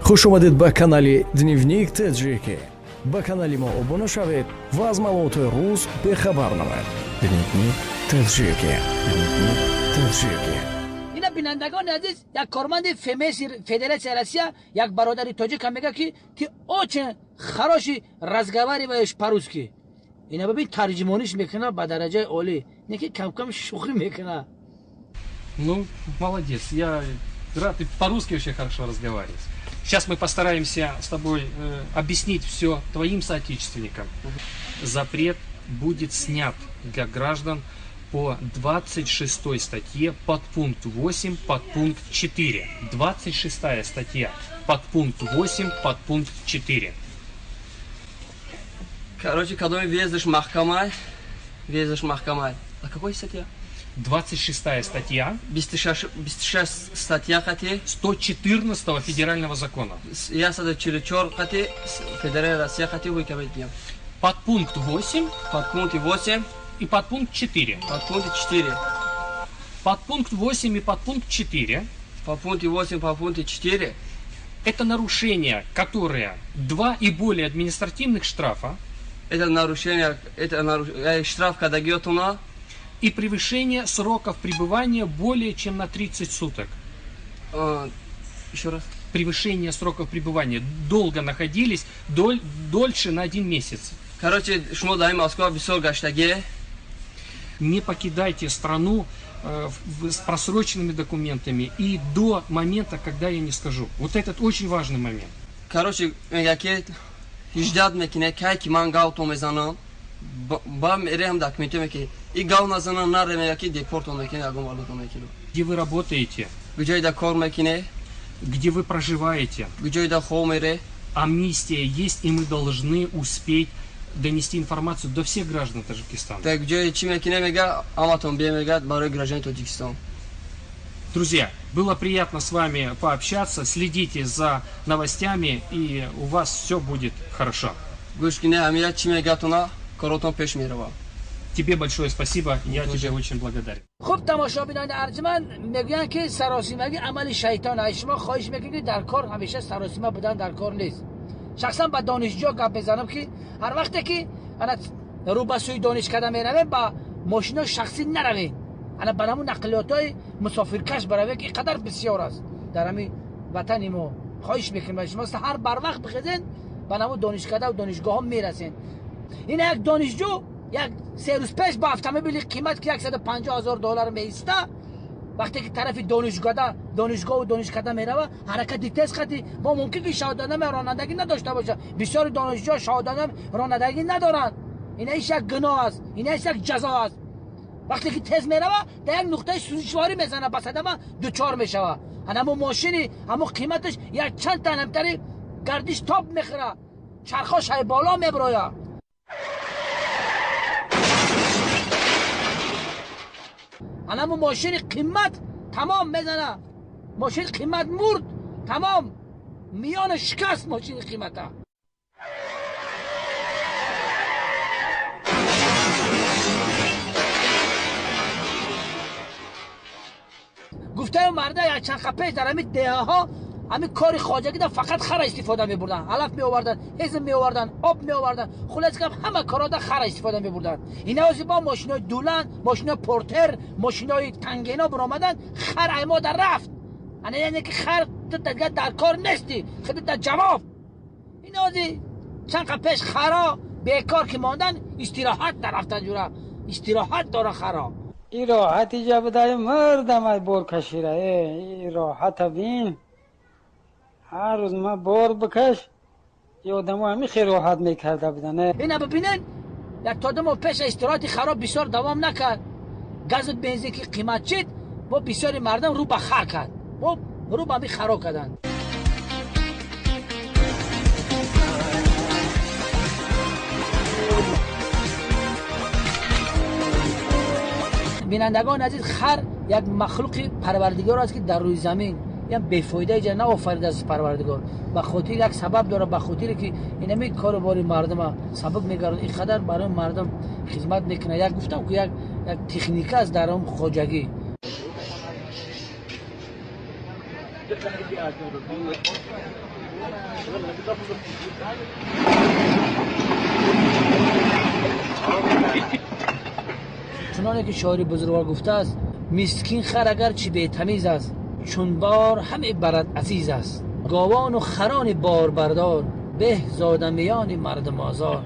Хуш омадед ба канали Дневник Таджики. Ба канали мо обуна шавед ва аз маълумотҳои рӯз бехабар намоед. Дневник Таджики. Дневник Таджики. Ина, бинандагони азиз, як корманди ФМС Федератсияи Россия як бародари тоҷика мега, ки ты очень хороший разговариваешь по-русски. Ина бибин, тарҷимониш мекуна ба дараҷаи олӣ, не ки камкам шӯхӣ мекуна. Ну, молодец. Я рад, ты по-русски очень хорошо разговариваешь. Сейчас мы постараемся с тобой объяснить все твоим соотечественникам. Запрет будет снят для граждан по 26 статье, подпункт 8, подпункт 4. 26 статья, подпункт 8, подпункт 4. Короче, когда въездишь маҳкамай, въездишь маҳкамай. А какой статья? 26 статья. 26 статья қати. 114 федерального закона. 144 қати Федеральная Россия қати выкабетиям. Подпункт 8. Подпункт 8. И подпункт 4. Подпункт 4. Подпункт 8 и подпункт 4. Подпункт 8, подпункт 4. Это нарушения, которые два и более административных штрафа. Это нарушение, это нарушение, штраф, когда гетуна. И превышение сроков пребывания более чем на 30 суток. А, еще раз. Превышение сроков пребывания. Долго находились, дольше на один месяц. Короче, шумо дар Москва бисёр гаштаге. Не покидайте страну с просроченными документами и до момента, когда я не скажу. Вот этот очень важный момент. Короче, мега ки ҳиждат мекине, кай ки ман гавто мезанам, ба мереҳам документо меки и гав назанам, наре, мега ки депорто мекине, ягон валуто мекино. Где вы работаете? Куҷоида кор мекине? Где вы проживаете? Куҷоида хов мере? Амнистия есть, и мы должны успеть донести информацию до всех граждан Таджикистана. Так куҷои чӣ мекине, мега, ҳаматон бие, мега, барои граждани Тоҷикистон. Друзья, было приятно с вами пообщаться. Следите за новостями, и у вас все будет хорошо. Гӯш кине, ҳамия чӣ мегатона, коротон пеш мерава. Тебе большое спасибо, я тебе очень благодарен. Хуб, тамошобинони арҷманд, мегӯянд, ки саросимагӣ амали шайтон аст. Шумо хоҳиш мекунед, ки дар кор ҳамеша саросима будан дар кор нест. Шахсан ба донишҷӯ гап мезанам, ки ҳар вақте ки ана рӯ ба сӯи донишкада меравем, ба мошинои шахсӣ наравем, ана ба ҳамун нақлиётҳои мусофиркаш баравем, ки ин қадар бисёр аст дар ҳамин ватани мо. Хоҳиш мекунем ба шумо, ҳар барвақт бихезен, ба ҳамун донишкадаву донишгоҳҳо мерасен. Ина як донишҷӯ як 3 рӯз пеш ба автомобили қимат, ки 150 000 доллар меиста, вақте ки тарафи донишгоҳда, донишгоҳу донишкада мерава, ҳаракати тез хати бо мумкин ки шаҳодатномаи ронандагӣ надошта бошад. Бисёри донишҷӯ шаҳодатномаи ронандагӣ надоранд. Ина иш як гуноҳ аст, ина иш як ҷазо аст. Вақте ки тез мерава, дар як нуқтаи сӯзишворӣ мезана, ба садама дучор мешава. Ҳамо мошини ҳамо қиматаш як чанд танамтари гардиш тоб мехӯра, чархош ҳай боло меброяд. Анамо мошини қимат тамом мезана, мошини қимат мурд, тамом, миёна шикаст мошини қимата. Гуфтаю марда, як чанд пеш дар ҳамин деҳаҳо ҳамин кори хоҷагида фақат хара истифода мебурданд. Алаф меоварданд, ҳезм меоварданд, об меоварданд, хулос гап, ҳама корода хара истифода мебурданд. Инаози бо мошинои дуланд, мошинои портер, мошинои тангено биромаданд, хар аймода рафт. Ана яъне ки хар ту дигар дар кор нестӣ, худата ҷавоб. Инаози чанд пеш харо бекор ки монданд, истироҳат нарафтанд, ҷура истироҳат дора харо. И роҳат иҷа будай, мурдам ай бор кашира. И роҳата бин, ҳар рӯз ма бор бикаш, и одамо ҳами хел роҳат мекарда будан. Ина бибинен, як то 2 моҳ пеш истироҳати харо бисёр давом накард. Газу бензин ки қимат шид, бо бисёри мардам рӯ ба хар кард, бо рӯ ба ҳами харо карданд. Бинандагони азиз, хар як махлуқи парвардигор аст, ки дар рӯи замин як бефоида иҷа наофаридааст парвардигор. Ба хотири як сабаб дорад, ба хотире ки инами кору бори мардума сабаб мегардад, ин қадар барои мардум хизмат мекунад. Як гуфтам, ки як техника аст дар он хоҷагӣ. Чуноне ки шоири бузургвор гуфтааст: мискин хар агарчи бетамиз аст, чун бор ҳаме барад азиз аст. Говону харони борбардор беҳ зодамиёни мардумозор.